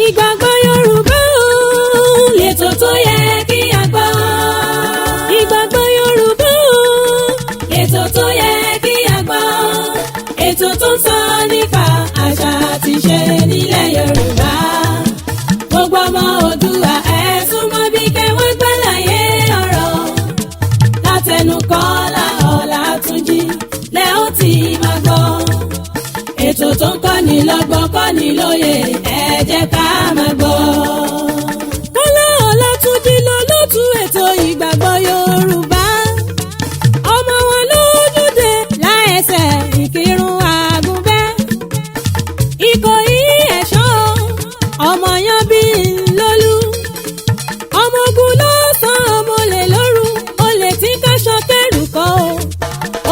Ìgbàgbọ́ Yorùbá o, lẹ́tọ̀ tó yẹ kí a gbọ́. Ìgbàgbọ́ Yorùbá o, lẹ́tọ̀ tó yẹ kí a gbọ́. Ètò tó ń sọ nípa àṣà àti ìṣe nílẹ̀ Yorùbá. Gbogbo ọmọ Oòduà, ẹ súnmọ́ bí kẹwọ́n gbàlàyé ọ̀rọ̀. Látẹnu Kọ́lá Ọlátúnjí lẹ́ ó ti máa gbọ́. Ètò tó ń kọ́ni lọ́gbọ́n, kọ́ni lóye, ẹ jẹ́ ká máa gbọ́. Kọ́lá Ọlátúnjí ló lótú ètò Ìgbàgbọ́ Yorùbá. Ọmọ wọn lójúde láẹsẹ̀ Ìkírun Àgùnbẹ́. Ìkòyí Ẹ̀ṣọ́, ọmọ yan bí ńlọ́lú. Ọmọ ogun ló sàn, ọmọ olè lóru, olè tí ń káṣọ kẹrù kọ́ o.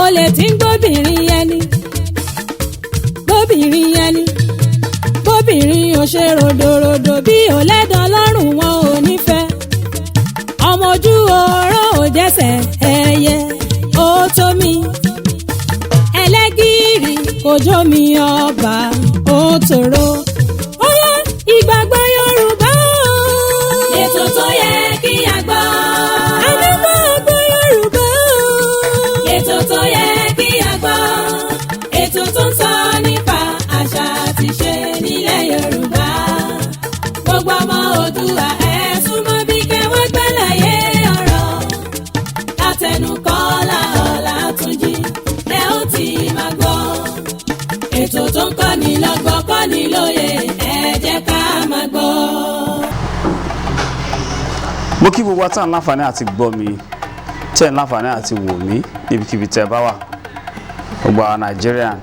Olè tí ń gbóbìnrin ẹni. Gbóbìnrin ẹni. Bóbìnrin ò ṣe ròdòròdò bí ò lẹ́dàn lọ́rùn, wọn ò nífẹ̀ẹ́. Ọmọ ojú ọ̀rọ̀ ò jẹ́sẹ̀ ẹyẹ ó tó mi. Ẹlẹ́gìrì kò jó mi, ọba ó tòrò. Ó yá, Ìgbàgbọ́ Yorùbá o. Ètò tó yẹ kí a gbọ́. Àdúgbò Yorùbá o. Ètò tó yẹ kí a gbọ́. Ètò tó ń sọ nípa àṣà àti ìṣe nílẹ̀ Yorùbá. Gbogbo ọmọ Oòduà, ẹ súnmọ́ bí kẹwọ́n gbẹ́láyé ọ̀rọ̀. Látẹnu Kọ́lá Ọlátúnjí lẹ́ ó ti máa gbọ́. Ètò tó ń kọ́ni lọ́gbọ́n, kọ́ni lóye, ẹ jẹ́ ká máa gbọ́. Mo kí gbogbo wa tá ń láǹfààní àti gbọ́ mi, tẹ́ ń láǹfààní àti wò mí níbikíbi tẹ́ bá wà, gbogbo àwọn Nigerian,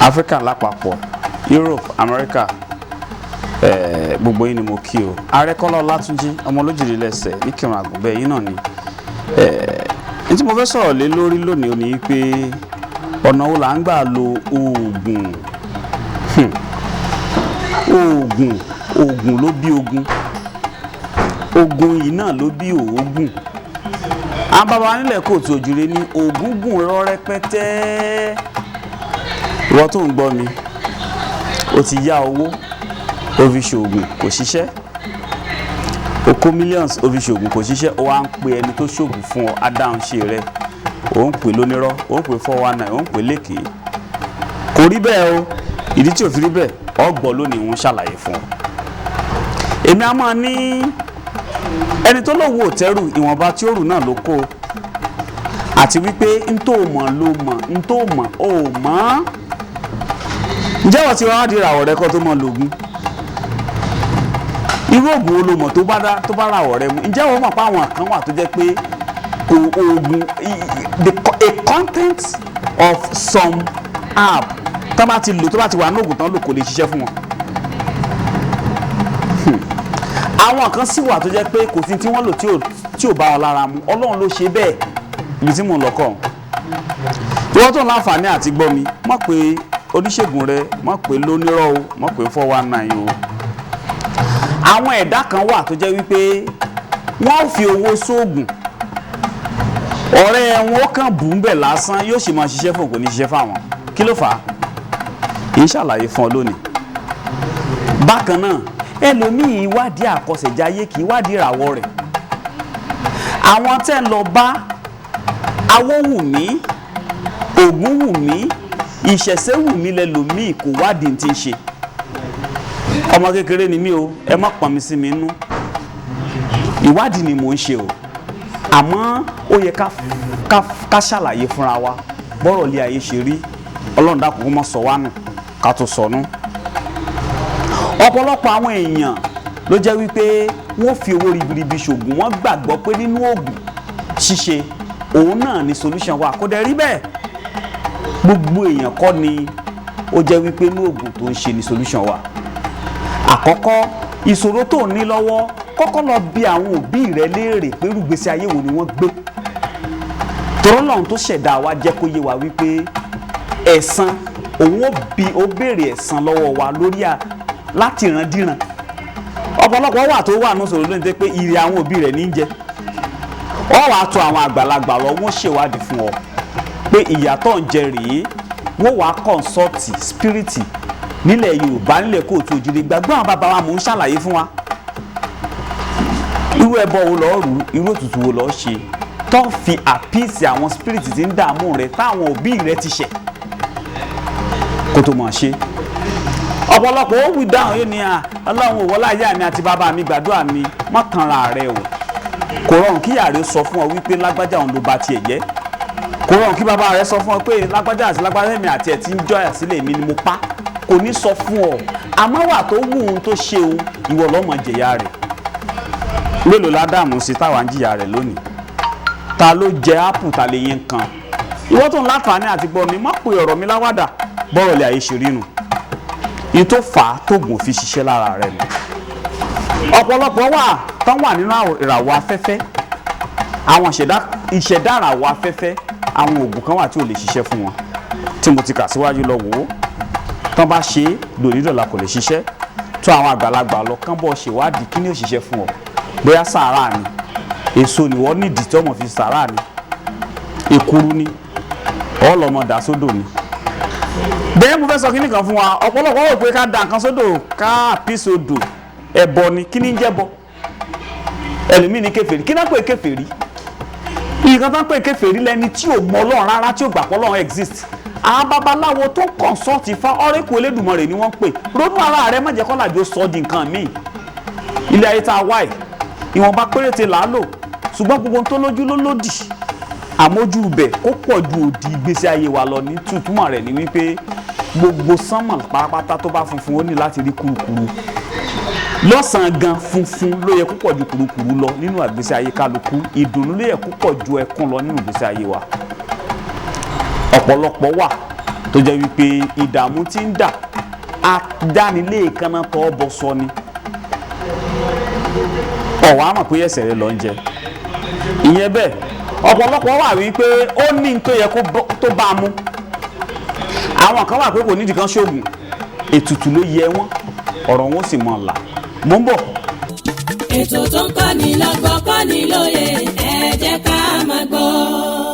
African lápapọ̀, Europe, America, gbogbo yín ni mo kí o. Ààrẹ Kọ́lá Ọlátúnjí, ọmọ olójìlélẹ́sẹ̀ ní Kírun Àgùnbẹ́ yín náà ni. Ní tí mo fẹ́ sọ̀rọ̀ lé lórí lónìí ò ní pé ọ̀nà wo là ń gbà lo oògùn. Oògùn, oògùn ló bí ogun, ogun yìí náà ló bí òógùn. Àwọn bàbá wa nílẹ̀ kóòtù òjìrè ní ògùn gùn rọ rẹpẹtẹ. Ìwọ tó ń gbọ́ mi, o ti yá owó, o fi ṣoògùn, kò ṣiṣẹ́. O kó millions, o fi ṣoògùn, kò ṣiṣẹ́. O wá ń pe ẹni tó ṣoògùn fún ọ, adáhunṣe rẹ, o ń pè lónírọ́, o ń pè 419, o ń pè lékèé. Kò rí bẹ́ẹ̀ o. Ìdí tí ò fi rí bẹ́ẹ̀, ọgbọ́n lónìí, wọ́n ṣàlàyé fún ọ. Èmi á máa ní ẹni tó lówó òtẹ́rù, ìwọ̀nba tí ó rù náà ló kó o. Àti wípé n tó mọ̀ ló mọ̀, n tó mọ̀ ò mọ̀. Ǹjẹ́ wọ́n ti wá di ìràwọ̀ rẹ kó tó mọ̀ lògùn? Irú oògùn wo ló mọ̀ tó bá dá, tó bá ràwọ̀ rẹ mu? Ǹjẹ́ wọ́n mọ̀ pé àwọn kan wà tó jẹ́ pé kò oògùn, a content of some herb tó bá ti lò, tó bá ti wà ní oògùn tán lò, kò lè ṣiṣẹ́ fún wọn? Àwọn kan sì wà tó jẹ́ pé kò sí tí wọ́n lò tí ò bá wọn lára mu. Ọlọ́run ló ṣe bẹ́ẹ̀. Ibi tí mò ń lọ kọ́, ìwọ́n tó ń láǹfààní àti gbọ́ mi, mọ̀ pé oníṣègùn rẹ, mọ̀ pé lónírọ́ o, mọ̀ pé 419 o. Àwọn ẹ̀dá kan wà tó jẹ́ wípé wọ́n fi owó sóògùn, ọ̀rẹ́ wọn ó kàn bù ú bẹ̀ lásán, yóò sì máa ṣiṣẹ́ fún, kò ní ṣiṣẹ́ fáwọn. Kí ló fà á? Kì í ṣàlàyé fún ọ lónìí. Bákan náà, ẹlòmíì ìwádìí àkọsẹ̀jayé, kì í wádìí ìràwọ̀ rẹ̀. Àwọn tẹ́ ń lọ bá Awówùmí, Ògúnwùmí, Ìṣẹ̀ṣẹ̀wùmí lẹlòmíì kò wádìí tí ń ṣe. Ọmọ kékeré ni mí o, ẹ má pọn mi sí mi nú. Ìwádìí ni mò ń ṣe o, àmọ́ ó yẹ ká ṣàlàyé fúnra wa bọ́rọ̀ lé ayé ṣe rí. Ọlọ́run dákun, kó má sọ wá nù ká tó sọnù. Ọ̀pọ̀lọpọ̀ àwọn èèyàn ló jẹ́ wípé wọ́n fi owó ribiribi ṣògùn. Wọ́n gbàgbọ́ pé nínú oògùn ṣíṣe òun náà ni solution wà. Kó dẹ̀ rí bẹ́ẹ̀. Gbogbo èèyàn kọ́ ni ó jẹ́ wípé nínú oògùn tó ń ṣe ni solution wà. Àkọ́kọ́, ìṣòro tó ń ní lọ́wọ́, kọ́kọ́ lọ bi àwọn òbí rẹ léèrè pé irúgbésí ayé wo ni wọ́n gbé. Tọ́lọ́run tó ṣẹ̀dá wa jẹ́ kó yé wa wípé ẹ̀san òun ó bi, ó béèrè ẹ̀san lọ́wọ́ wa lórí à láti ìrandíran. Ọ̀pọ̀lọpọ̀ wà tó wà ní sọ̀rọ̀ lónìí pé ìrì àwọn òbí rẹ̀ ní í jẹ. Ọ wàá tọ̀ àwọn àgbàlagbà lọ, wọ́n ṣèwádìí fún ọ pé ìyà tó ń jẹ rèé. Wọ́n wàá consult spirit. Nílẹ̀ Yorùbá, nílẹ̀ káàárọ̀ oòjíire, gbàgbọ́ àwọn bàbá wa mò ń ṣàlàyé fún wa. Irú ẹbọ wo lọ́ọ́ rú, irú ètùtù wo lọ́ọ́ ṣe tó fi appease àwọn spirit tí ń dààmú rẹ, táwọn òbí rẹ ti ṣẹ̀ kó tó mọ̀ ṣe? Ọ̀pọ̀lọpọ̀ ó wí dáhùn yóò ní, à Ọlọ́run ò wọlé ayé mi àti bàbá mi, gbàdúrà mi. Má tanra rẹ o. Kò rọrùn kí ìyá rẹ sọ fún ọ wípé lágbájá òun ló ba tiẹ̀ jẹ́. Kò rọrùn kí bàbá rẹ sọ fún ọ pé lágbájá àti lágbájá mi àti ẹ̀ tí ń jọyà sílẹ̀ mi ni mo pa. Kò ní sọ fún ọ, àmọ́ wà tó wù ú tó ṣe o, ìwọ lọ́mọ jẹ̀yà rẹ̀. Mélòó ládàmú sí táwa ń jìyà rẹ̀ lónìí? Ta ló jẹ ápù ta lè yín kan? Ìwọ tó ń láǹfààní àti gbọ́ mi, má pe ọ̀rọ̀ mi láwàdà. Bọ́rọ̀ lè àyè ṣe rí nu yìí tó fà á tóògùn fi ṣiṣẹ́ lára rẹ̀ nù. Ọ̀pọ̀lọpọ̀ wà tán wà nínú ìràwọ̀ afẹ́fẹ́, àwọn ìṣẹ̀dá ìràwọ̀ afẹ́fẹ́. Àwọn oògùn kan wà tí ò lè ṣiṣẹ́ fún wọn tí mo ti kà síwájú lọ. Wò ó, tán bá ṣe é lónìí kò lè ṣiṣẹ́ tó. Àwọn àgbàlagbà lọ kán bọ̀ ṣèwádìí kí ni ó ṣiṣẹ́ fún ọ. Bóyá sàárà ni, èso ni wọ́n nídìí tí ọmọ fi sàárà ni, èkuru ni, ọlọmọ dà sódò ni. Bẹ́ẹ̀ mo fẹ́ sọ kíní kan fún wa. Ọ̀pọ̀lọpọ̀ rò pé ká da nǹkan sódò, ká appease odò, ẹbọ ni. Kíní ń jẹ́bọ? Ẹlòmíì ní kèfèrí. Kí náà pè kèfèrí? Nǹkan tó ń pè kèfèrí lẹni tí ò mọ Ọlọ́run rárá, tí ò gbà pé Ọlọ́run exist. Àwọn babaláwo tó consult Ifá, oracle Elédùmarè ni wọ́n ń pè. Ronú ara rẹ, má jẹ́ kọ́làjò sọ di nǹkan míì. Ilé ayé tá a wáyé, ìwọ̀nba péréte là á lò, ṣùgbọ́n gbogbo ohun tó lójú ló lòdì. Àmójú ibẹ̀ kó pọ̀ ju òdì ìgbésí ayé wa lọ. Ní tútúmọ̀ rẹ̀ ni wípé gbogbo sánmọ̀ pátápátá tó bá funfun, ó ní láti rí kurukuru lọ́sàn-án gan. Funfun ló yẹ kó pọ̀ ju kurukuru lọ nínú ìgbésí ayé kálukú. Ìdùnnú ló yẹ kó pọ̀ ju ẹkún lọ nínú ìgbésí ayé wa. Ọ̀pọ̀lọpọ̀ wà tó jẹ́ wípé ìdààmú tí ń dà adániléèkánná tọ́ bọ́ sọ ni. Ọ̀wá mọ̀ pé ẹsẹ̀ rẹ lọ ń jẹ ìyẹn bẹ́ẹ̀. Ọ̀pọ̀lọpọ̀ wà wípé ó ní tó yẹ tó bá a mú. Àwọn kan wà pé kò nídìí kan ṣoògùn, ètùtù ló yẹ wọ́n, ọ̀rọ̀ wọn sì mọ̀ là. Mò ń bọ̀. Ètò tó ń kọ́ni lọ́gbọ́n, kọ́ni lóye, ẹ jẹ́ ká máa gbọ́.